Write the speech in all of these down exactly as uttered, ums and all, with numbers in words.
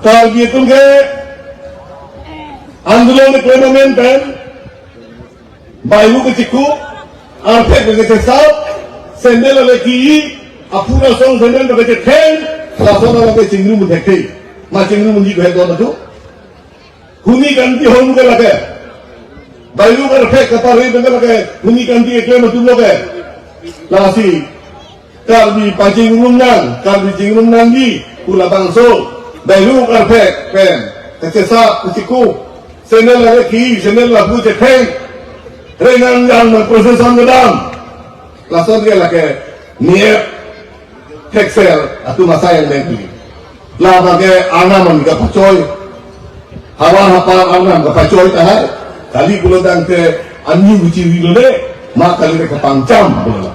Karbi atum ke andolon keklem amen pen, baihu kechiku, arphek kechesap, sandal ale ki, apura song sandal kechetheng, lason ala ke chingrum thekthe. Ma chingrum ji ke don atu. Huni kanti hom ke lake. Baihu arphek kapari ke lake. Huni kanti keklem atum lo ke. Lasi Karbi pachingrum nang, Karbi chingrum nangji, pu labangso, baihu arphek pen, kechesap, kechiku, sandal ale ki, sandal lapu chetheng, renang yang ma procession kedam. Lason ke lake, niep, theksel, atum asai yang lengki. Labang ke arnam an kapachoi, havar hapar arnam kapachoi tahai, kali pulo tangte anyu guchi wi lo de, ma kali ke kapangcham pulo.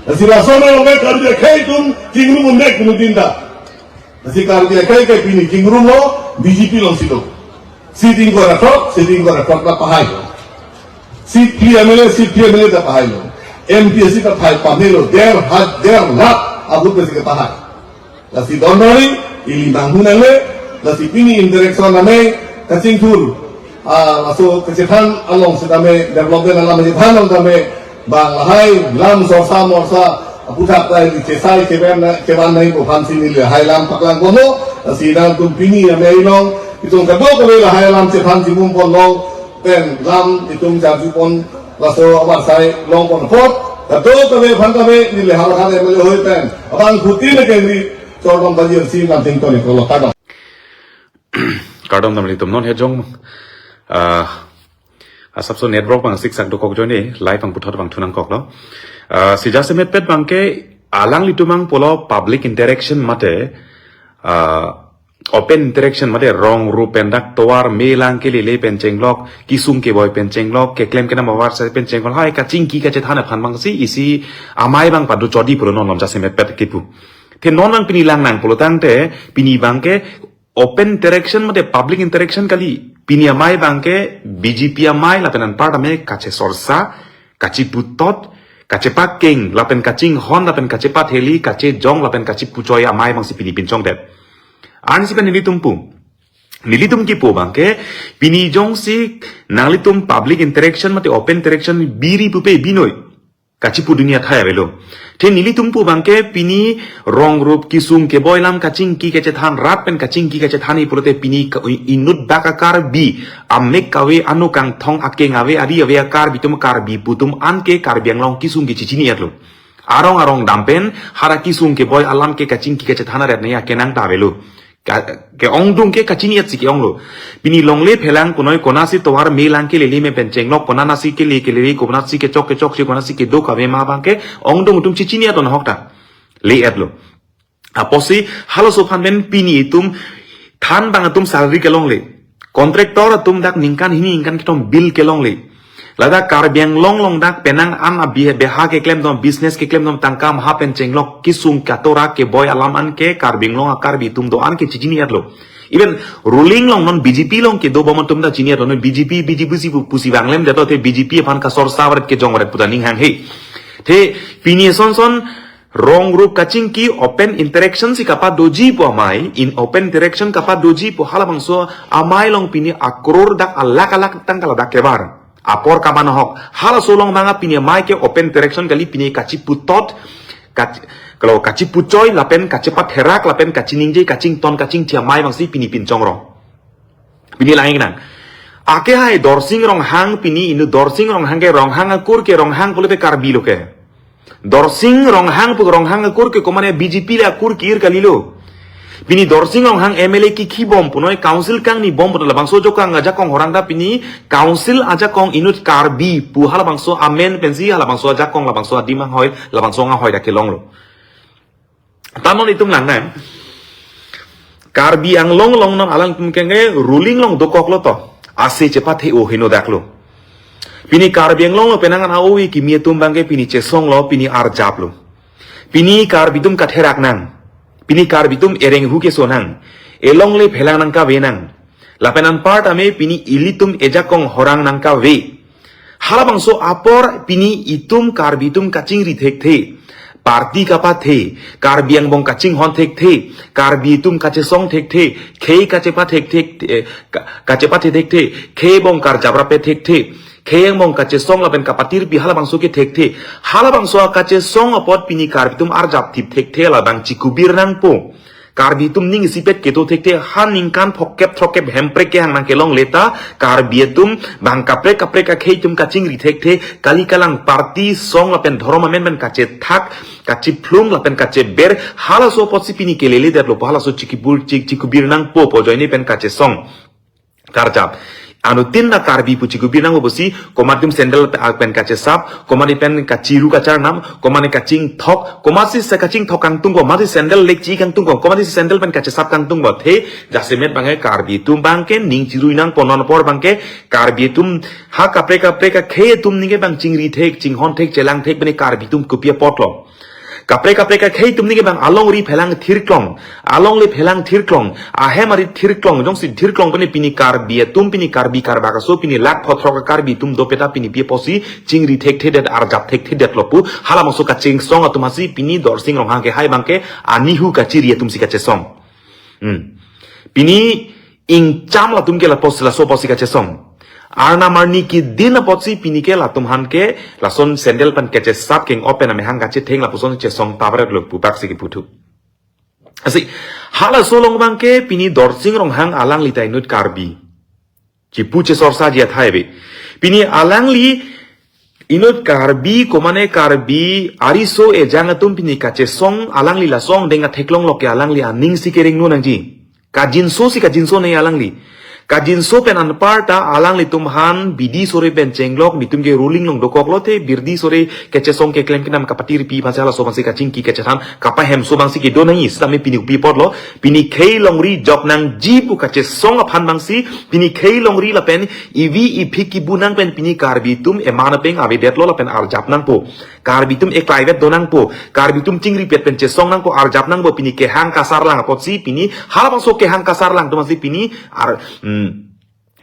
Lasi lason along ke Karbi akhei atum chingrum un-e kunu dinta. Lasi Karbi akhei ke pini chingrum lo B J P alongsi lo. Seat ingkoi ra throk, seat ingkoi ra throk ta pahai lo. Seat phli M L A, seat phli M L A ta pahai lo. M P seat ta pahai pame lo. Der ha-, der lakh ahut si kapahai. Lasi don nori, ili manghu nangne, lasi pini interaction name, kachingthur. Ah, laso kachethan along setame, development alam kachethan along tame, bang lahai, lam sorsa morsa, aputhak ta ili chesai, cheban na, cheban nai ko aphansi neli lahai lam paklang kono, lasi nangtum pini amei along, itum kadokave lahai lam chethan chimum pon long, pen lam itum charju pon, laso abar sai long pon apot, kadokave aphan kave, neli lahai lahai M L A hoi pen, abang khuti le kengri, chordom bajir si lam ting toni kolo kadok. Kardom dam ilitum non he jong. Ah, asapso network bang siksak dokok joni, live bang puthot bang thu nangkoklo. Ah, si jasemet pet bang ke alanglitum ang pulo public interaction mate, ah, open interaction mate rong rup pen dak tovar me lang kelele pen chenglok, kesung keboi pen chenglok, keklem kenam abar sai pen chenglok, hai kachingki kachethan aphan bang si isi amei bang padu chodi pulo non non jasemet pet kipu. The non bang pini lang nang pulo tangte, pini bang ke open interaction mate public interaction kali. Pini amei bang ke B J P amei lapen anparta me kachesorsa, kachiputot, kachepakeng, lapen kachinghon, lapen kachepatheli, kachejong, lapen kachipuchoi amei bang si pini pinchongdet. Arnisi pen nelitum pu. Nelitum kipu bang ke, pini jongsi nanglitum public interaction mate open interaction biri pupe binoi. Kachipu dunia thai avelo. The nelitum pu bang ke pini rong rup kesung keboi lam kachingki kachethan rat pen kachingki kachethan-i pulote pini ka-, inut bak a Karbi amek kave anu kangthong akeng ave ari ave a Karbi atum Karbi pu atum an ke Karbi Anglong kesung ke chichini-etlo. Arong arong dam pen hara kesung keboi alam ke kachingki kachethan aret naya kenang ta avelo. Ka-, ke-ongdung ke kachini-et si ke-onglo. Pini longle phelang punoi konasi tovar me lang kelele me pen chenglok, konanasi kele kelele, konasi kechok kechok si, konasi kedo kave ma bang ke-ongdung atum chichini-et lo nahok ta. Le-etlo. Apotsi halaso aphan pen pini itum than bang atum salary kelongle. Contractor atum dak ningkan hini ningkan kethom bill kelongle. Ladak Karbi Anglong along dak penang an abi beha keklem dom, business keklem dom, tangka maha pen chenglok kesung katora keboi alam an ke Karbi Anglong a Karbi atum do-an ke chichini-etlo. Even ruling along non B J P along kedo bom atum ta chini-etlo, non B J P, B J P si pu-, pusi bang lemdetlo, the B J P aphan kasorsa varet kejong varet puta ning hanghe. The pini eson son rong rup kachingki open interaction si kapadoji pu amei, in open interaction kapadoji pu halabangso amei along pini akror dak alak alak tangka ladak kevar. Apor kaban ahok. Halaso along bang a pini amei ke open interaction kali pini kachiputot, kach-, kalau kachipuchoi lapen kachipatherak lapen kachiningje kachington kachingthi amei bang si pini pinchong rong. Pini lang-ik nang. Ake hai Dorsing Ronghang pini inut Dorsing Ronghang ke Ronghang akur ke Ronghang pulote Karbi lo ke. Dorsing Ronghang pu Ronghang akur ke komane B J P le akur ke-ir kalilo. Pini Dorsing Ronghang M L A kikhi bom punoi council kangni bom punoi labangso ajakong ajakong horang ta pini council ajakong inut Karbi pu halabangso amen pensi halabangso ajakong labangso adim anghoi labangso anghoi ta kelonglo. Tanon itum lang nang. Karbi Anglong along non alangtum kenge ruling along dokoklo to. Ase chepathe-o heno daklo. Pini Karbi Anglong along penang an a-ove kimi atum bang ke pini chesonglo, pini arjaplo. Pini Karbi atum katherak nang. Pini Karbi atum ereng hu keso nang. Elongle phelang nangkave nang. Lapen anparta me pini ilitum ejakong horang nangkave. Halabangso apor pini itum Karbi atum kachingri thekthe. Party kapathe, Karbi angbong kachinghon thekthe, Karbi atum kachesong thekthe, khei kachepa thekthe, eh, ka-, kachepa thekthe, khei angbong karjap rape thekthe, khei angbong kachesong lapen kapatirpi halabangso ke thekthe, halabangso kachesong apot pini Karbi atum arjap thip thekthe labang chikubir nangpo. Karbi atum ning isipet kedo thekthe, ha ningkan phokep throkkep Hemprek kehang nangkelongle ta, Karbi atum bang kaprek kaprek akhei atum kachingri thekthe, kali kalang party song lapen dhorom amen pen kachethak, kachiphlung lapen kacheber, halaso apotsi pini keleledetlo pu, halaso chikibur chik chikubir nangpo pu ajoine pen kachesong karjap. Anuttin na Karbi pu chikubir nangpo pusi, komat atum sandal pe-, pen kachesap, komat atum pen kachiru kacharnam, komat atum kachingthok, komatsi se kachingthok kangtung ko, komatsi sandal lekchi kangtung ko, komatsi sandal pen kachesap kangtung ko. The, jasemet abangke Karbi atum abangke ning chirui nangpo, non apor abangke Karbi atum ha kaprek kaprek akhei atum ningke bang chingri thek, chinghon thek, chelang thek, bene Karbi atum kopi apotlo. Kaprek kaprek akhei atum ningke bang alongri phelang thirklong, alongle phelang thirklong, ahem arit thirklong, jongsi thirklong bene pini Karbi atum, pini Karbi Karbak aso, pini lakh phothrok Karbi atum dopeta pini pi apotsi chingri thekthedet, arjap thekthedetlo pu, halabangso kachingsong atum asi pini Dorsing Ronghang kehai abangke anihu kachiri atumsi kachesong. Hmm. Pini ingcham latum ke lapos laso apotsi kachesong. Arnam arni kedin apotsi pini ke latum aphan ke lason sandal pen kachesap keng open amehang kachetheng lapuson chesong tabaret lo pu baksi keputhu. Asi, halaso along abangke pini Dorsing Ronghang alangli ta inut Karbi. Chipu chesorsaji athai ave. Pini alangli inut Karbi, komane Karbi ariso ejang atum pini kachesong, alangli laso angdeng atheklong loke alangli aning si kerengno nangji. Kajinso si kajinso nei alangli. Kajinso pen anparta alanglitum aphan bidi sore pen chenglok, netum ke ruling along dokok lote, bidi sore kachesong keklem kenam kapatirpi aphansi halaso aphansi kachingki kachethan kapahemso abangsi kedo nangji, sitame pini kopi apotlo, pini khei longri jok nangji pu kachesong aphan abangsi, pini khei longri lapen ivi iphik kibu nang pen pini Karbi atum eman apeng avedetlo lapen arjap nangpo. Karbi atum eklaivet do nangpo. Karbi atum chingripet pen chesong nangpo, arjap nangpo, pini kehang kasarlang apotsi, pini halabangso kehang kasarlang atum asi pini ar, hmm,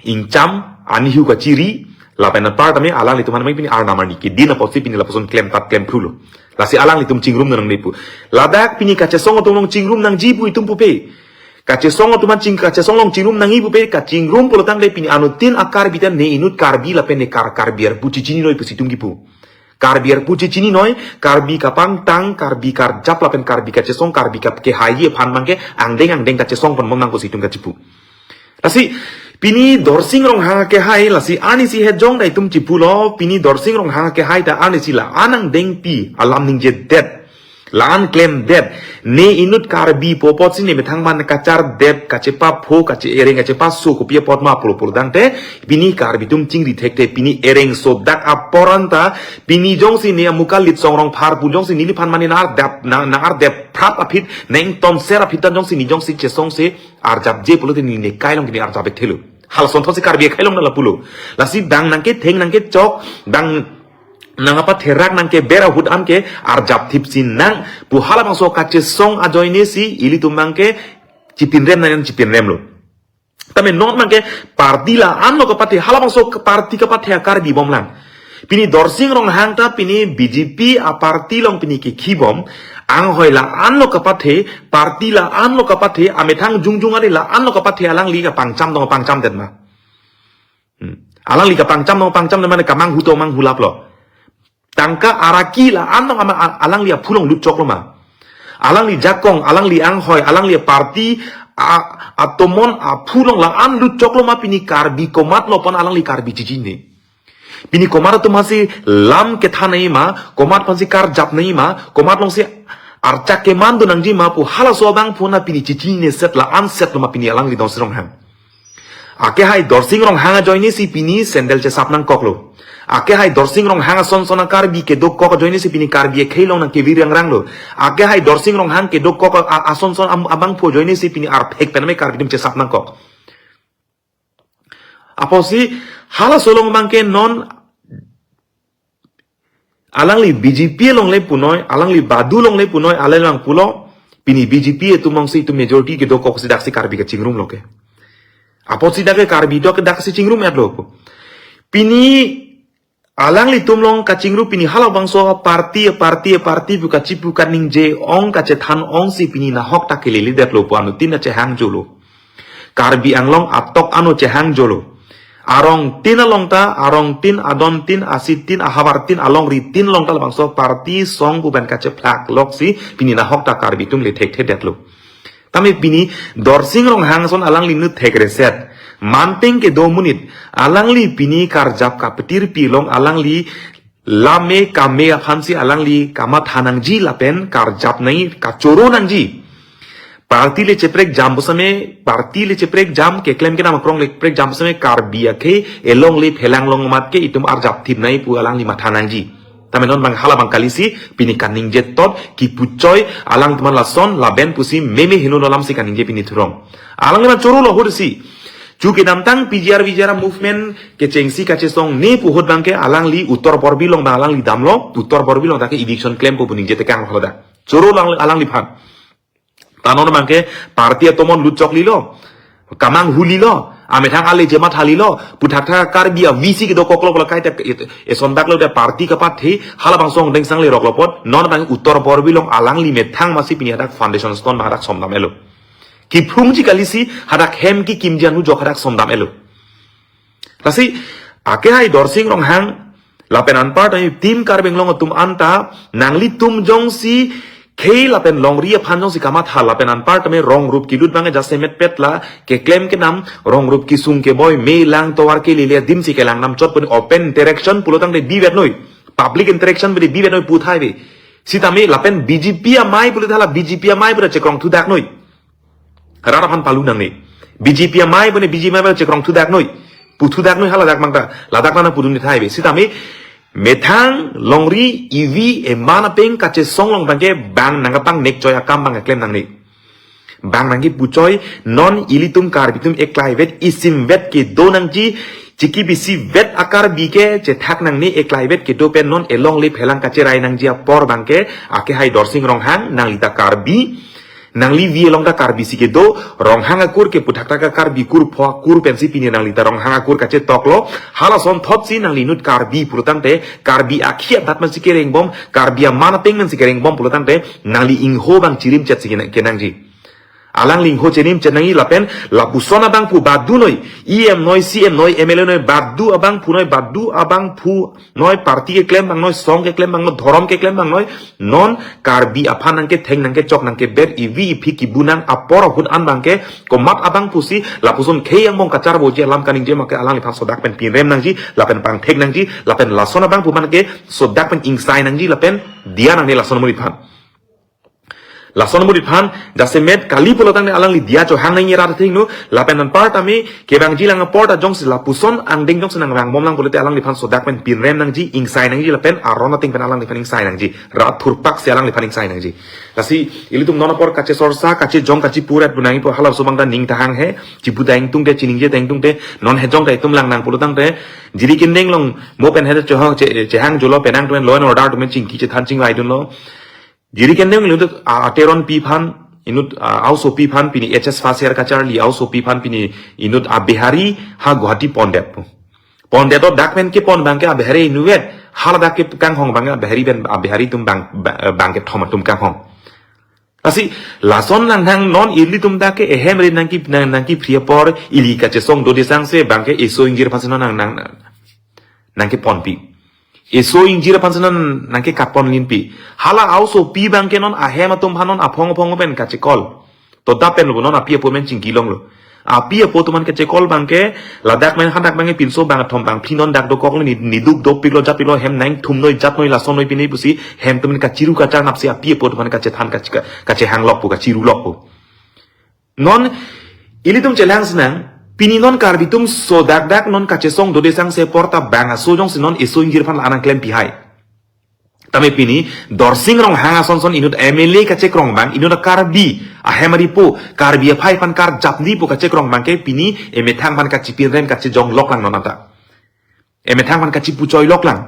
ingcham, anihu kachiri, lapen anparta me alanglitum aphan me pini arnam arni kedin apotsi pini lapuson klemtat klemphrulo. Lasi alanglitum chingrum nangne pu. Ladak pini kachesong atum along chingrum nangji pu itum pupe. Kachesong atum aphan ching, kachesong along chingrum nangji pupe, kachingrum pulotangte pini anuttin a-Karbi ta ne inut Karbi lapen ne Kar, Karbi arpu chichininoi pusi itum kipu. Karbi arpu chichininoi, Karbi kapangtang, Karbi karjap lapen Karbi kachesong, Karbi kap kehai aphan abangke angdeng angdeng kachesong ponbom nangpo pusi itum kachipu. Lasi, pini Dorsing Ronghang kehai, lasi arnisi hejong ta itum chipulo, pini Dorsing Ronghang kehai ta arnisi la-an angdengpi alam ningjedet, la-an klemdet, ne inut Karbi pu apotsi ne methang man kachardet, kachepapho, kache-ereng, kachepaso kopi apot ma pulo pulotangte, pini Karbi atum chingri thekthe, pini ereng sodak apor anta, pini jongsi ne amuka Litsong Rongphar pu jongsi neliphan mane nang-ardap, nang, nang-ardap phrap aphi, nang tonsel aphi ta jongsi ne jongsi chesongse arjapje pulote ne, ne kailong kini arjap ekthelo. Halason thotsi Karbi kailong na lapulo. Lasi bang nangketheng nangkechok, bang nangkapatherak nangkeber ahut an ke arjap thipsi nang pu halabangso kachesong ajoine si ilitum abangke chipinrem nang chipinremlo. Tame non abangke party la-an lo kapathe, halabangso party kapathe a-Karbi bomlang. Pini Dorsing Ronghang ta pini B J P a-party along pini kekhibom, anghoi la-an lo kapathe, party la-an lo kapathe, amethang jongjong ari la-an lo kapathe, alangli kapangcham dong pangchamdet ma. Hmm. Alangli kapangcham dong pangchamdet mane kamanghu to manghulaplo. Tangka araki la-an dong ama a-, alangli aphu along lutchoklo ma. Alangli jakong, alangli anghoi, alangli party, a, atomon aphu along la-an lutchoklo ma pini Karbi komatlo pu alangli Karbi chichinine. Pini komat atum aphansi lam kethan nangji ma, komat aphansi karjap nangji ma, komat alongsi archak keman do nangji ma pu halaso abangphu na pini chichinineset la-an setlo ma pini alangli Dorsing Ronghang. Akehai Dorsing Ronghang ajoine si pini sandal chesap nangkoklo. Akehai Dorsing Ronghang ason son a-Karbi kedokok ajoine si pini Karbi akhei along nangkevir rangranglo. Akehai Dorsing Ronghang kedokok a, ason son am, abangphu ajoine si pini arphek pen me Karbi atum chesap nangkok. Apotsi halaso along abangke non alangli B J P along le punoi, alangli badu along le punoi, alangli pulo, pini B J P atum alongsi itum majority kedokok si daksi Karbi kachingrumlo ke. Apotsi dak ke Karbi dok daksi chingrum-etlo. Pini Alanglitum along kachingru pini halabangso party, party, party pu kachipu kaningje ong kachethan ongsi pini nahok ta kelele detlo pu anuttin ta chehangjolo. Karbi Anglong atok ano chehangjolo. Arongtin along ta, arongtin, adontin, asitin, ahavartin, alongritin along ta labangso party song pu pen kachephlak loksi pini nahok ta Karbi atum le thekthe detlo. Tame pini Dorsing Ronghang ason alangli inut thekreset. Manteng kedo amonit, alangli pini karjap kapetirpi along alangli lame kame aphansi alangli kamatha nangji lapen karjap nangji, kachoro nangji. Party le cheprekjam pu same, party le cheprekjam, keklem kenam akrong le prekjam pu same, Karbi akhei elongle phelang long amat ke itum arjap thip nangji pu alangli matha nangji. Tame non abang halabang kalisi pini kaningje tot kipuchoi alangtum an lason laben pusi meme heno alamsi kaningje pini thurong. Alangli man chorolo ahut si. Chu kedamtang P G R V G R movement kechengsi kachesongne pu ahut abangke alangli Uttar Borbil along abang alangli damlo, Uttar Borbil along ta ke eviction klempo pu ningje tekang haloda. Choro alang, alangliphan. Ta non abangke party atomon lutchoklilo, kamanghulilo, amethang ale jemat halilo, puthakthak Karbi a-V C kedo koklo koklo kaita eson daklo de party kapathe, halabangso angdeng sang leroklo apot, non abang Uttar Borbil along alangli methang masi pini hadak foundation stone hadak somdam-etlo. Kiphrungji kalisi hadak hem kikimji anujok hadak somdam-etlo. Lasi, akehai Dorsing Ronghang, lapen anparta team Karbi Anglong atum anta, nanglitum jongsi khei lapen longri aphan jongsi kamatha lapen anparta me rong rup kilut abang jasemet petla, keklem kenam, rong rup kisung keboi, me lang tovar kelele adimsi kelang namchot pu open interaction pulotangte bivet noi. Public interaction bidi bivet noi puthai be. Sitame lapen B J P amei pulo thala B J P amei pulo chekrong thudak noi. Rat aphan palu nangne. B J P amei bone B J P amei bone chekrong thudak noi. Pu thudak noi haladak mangta. Ladak nana pudun ni thai be. Sitame methang longri ivi eman apeng kachesong along abangke bang nangkapangnek choi akam abang keklem nangne. Bang nangkipuchoi non ilitum Karbi atum eklai vet isim vet kedo nangji chiki bisi vet a-Karbi ke chethak nangne eklai vet kedo pen non elongle phelang kacherai nangji apor abangke akehai Dorsing Ronghang nangli ta Karbi. Nangli V along ta Karbi si kedo, Ronghang akur ke puthakthak a-Karbi kur pho akur pensi pini nangli ta Ronghang akur kachetoklo, halason thotsi nangli inut Karbi pulotangte, Karbi akhei adat mansi kerengbom, Karbi aman ateng mansi kerengbom pulotangte, nangli ingho abang chirimchetsi kena-, kenangji. Alangli ingho chirimchet nangji lapen, lapuson abangphu badu noi, E M noi, C M noi, M L A noi, badu abangphu noi, badu abangphu noi, party keklem abang noi, song keklem abang noi, dhorom keklem abang noi, non Karbi aphan nangketheng nangkechok nangkeber ivi iphi kibunang apor ahut an abangke komat abangphusi lapuson khei angbong kacharboji alam kaningje make alangliphan sodak pen pinrem nangji, lapen pangthek nangji, lapen lason abangphu abangke sodak pen ingsai nangji, lapen diya nangne lason amonit aphan. Lason amonit aphan, jasemet kali pulotangte alangli diya chohang nangji rat athengno, lapen anparta me, kevangji lang apor ta jongsi lapuson angdeng jongsi nangvangbom lang pulote alangliphan sodak pen pinrem nangji, ingsai nangji, lapen aron ateng pen alangliphan ingsai nangji, rat thurpaksi alangliphan ingsai nangji. Lasi, ilitum non apor kachesorsa, kachejong, kachepuret pu nangji pu halabangso abang ta ning tahang he, chipu ta ingtungte, chiningje ta ingtungte, non hejong ta itum lang nang pulotangte, jiri kendeng along, mo pen hede chohang, che-, chehangjolo penang atum law and order atum chingki chethan chingvaidunlo. Jiri kendeng inut, ah, Teronpi aphan, inut, ah, a-osopi aphan pini H S Fasiar kacharli a-osopi aphan pini inut a-Bihari ha Guwahati pondet. Pondet o dak pen kepon abangke a-Bihari inutvet, haladak kekanghong abangke a-Bihari pen a-Bihari atum abang, ba-, abangke thom atum kanghong. Lasi, lason nanghang non ilitum dak ke ehem ri nangki, nang, nangkiphri apor ili kachesong dode sangse abangke eso ingjir aphansi non nang, nang, nangkeponpi. Eso ingjir aphansi non nangkekatpon linpi. Hala a-osopi abangke non ahem atum aphan non aphong aphong pen kachekol. To dak pen lo non api apo men chingkilonglo. Api apo atum aphan kachekol abangke, ladak men hadak abangke pinso bangthom bangphli non dak dokoklo ni, niduk dopiklo japiklo hem nangthum noi jat noi lason noi pine pusi hem atum kachiru kacharnapsi api apo atum aphan kachethan kache-, kachehanglokpo kachirulokpo. Non, ilitum chelang sinang, pini non Karbi atum sodak dak non kachesong dode sangse apor ta bang aso jongsi non eso ingjir aphan la-an nangklempi hai. Tame pini, Dorsing Ronghang ason son inut M L A kachekrong abang, inut a-Karbi, ahem aripo, Karbi aphai aphan karjap nipo kachekrong abangke pini, emethang aphan kachipinrem kachejonglok lang non anta. Emethang aphan kachipuchoilok lang.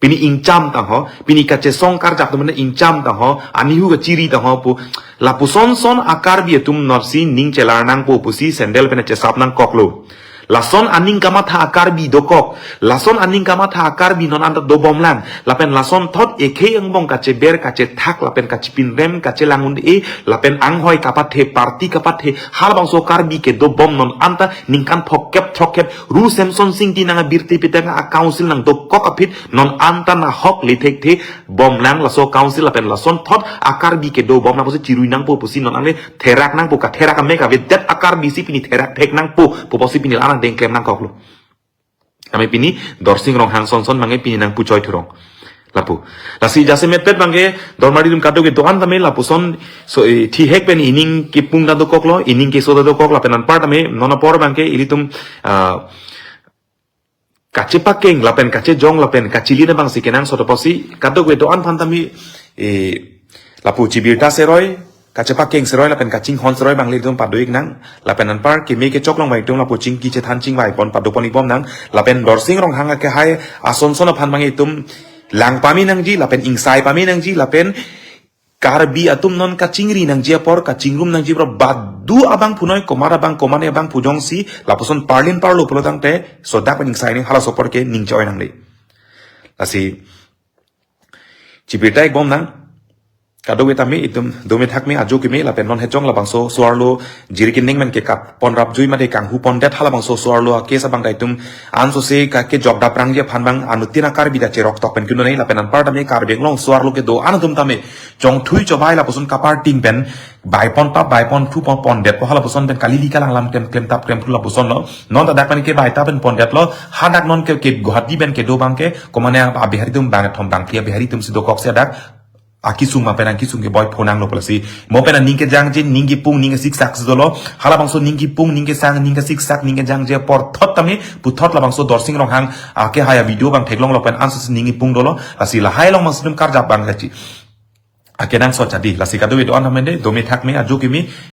Pini ingcham tangho, pini kachesong karjap atum aphan ingcham tangho, anihu kachiri tangho pu, lapuson son a-Karbi atum notsi ning chelar nangpo pusi sandal pen chesap nangkoklo. Lason aning kamatha a-Karbi dokok. Lason aning kamatha a-Karbi non anta dobomlang. Lapen lason thot ekhei angbong kacheber, kachethak, lapen kachepinrem, kachelang un-e, lapen anghoi kapathe, party kapathe, halabangso Karbi kedobom non anta ningkan phokep throkkep, Ru Semson Singti nang abirti pitang a-council nangdokok aphi non anta nahok le thekthe bomlang laso council lapen lason thot a-Karbi kedobomlang pusi chirui nangpo pusi non angle therak nangpo, katherak ame kavedet a-Karbi si pini therak thek nangpo, pu pusi pini la-an angdeng klem nangkoklo. Tame pini Dorsing Ronghang sonson abangke pini nangpuchoi thurong. Lapu. Lasi jasemetpet abangke dormari atum kadokave do-an tame lapuson so, eh, thihek pen ining kepung ta dokoklo, ining keso ta dokok lapen anpar tame non apor abangke ilitum, ah, kachepakeng lapen kachejong lapen kachilin abangsi kenangsot apotsi kadokave do-an aphan tame, eh, lapu chibirta seroi, kachepakeng seroi lapen kachinghon seroi abang ilitum pado-ik nang, lapen anpar keme kechok along abang itum lapu chingki chethan chingvaipon padopon-ik bom nang, lapen Dorsing Ronghang akehai asonson aphan abang itum lang pame nangji, lapen ingsai pame nangji, lapen Karbi atum non kachingri nangji apor, kachingrum nangji apor, badu abang punoi, komat abang, komatne abang pu jongsi lapuson parlin parlo pulo tangte, sodak pen ingsai ning halaso apor ke ning choi nangle. Lasi chibirta-ik bom nang, kadokave tame itum dome thakme ajo keme lapen non hechong labangso so-arlo jirkining men ke katpon rapjui mate kanghupondet halabangso so-arlo a-case abang ta itum ansose ka kejok daprangji aphan abang anuttin a-Karbi ta cheroktok pen kidunai lapen anpar tame Karbi Anglong so-arlo kedo-an atum tame chongthui chobai lapuson kaparting pen baipon tap baipon thu pon pondetpo halapuson pen kalili kalang lam klem klem tap klem thu lapusonlo. Non ta dak pen ke bai tap pen pondetlo. Hadak non ke, ke Guwahati pen kedo abangke komatne a-Bihari atum bangkethom bangphli a-Bihari atum si dokok si dak akesung ma pen akesung keboi phonanglo pulo si. Mo pen aning kejangje, ning kepung, ning kesiksak si dolo. Halabangso ning kepung, ning kesang, ning kesiksak, ning kejangje apor thot tame puthot labangso Dorsing Ronghang akehai a-video abang theklonglo pen ansose ning kepung dolo. Lasi lahai along abang si itum karjap abang kachi. Akenangsot jadi. Lasi kadokave do-an tame de, dome thakme ajo keme,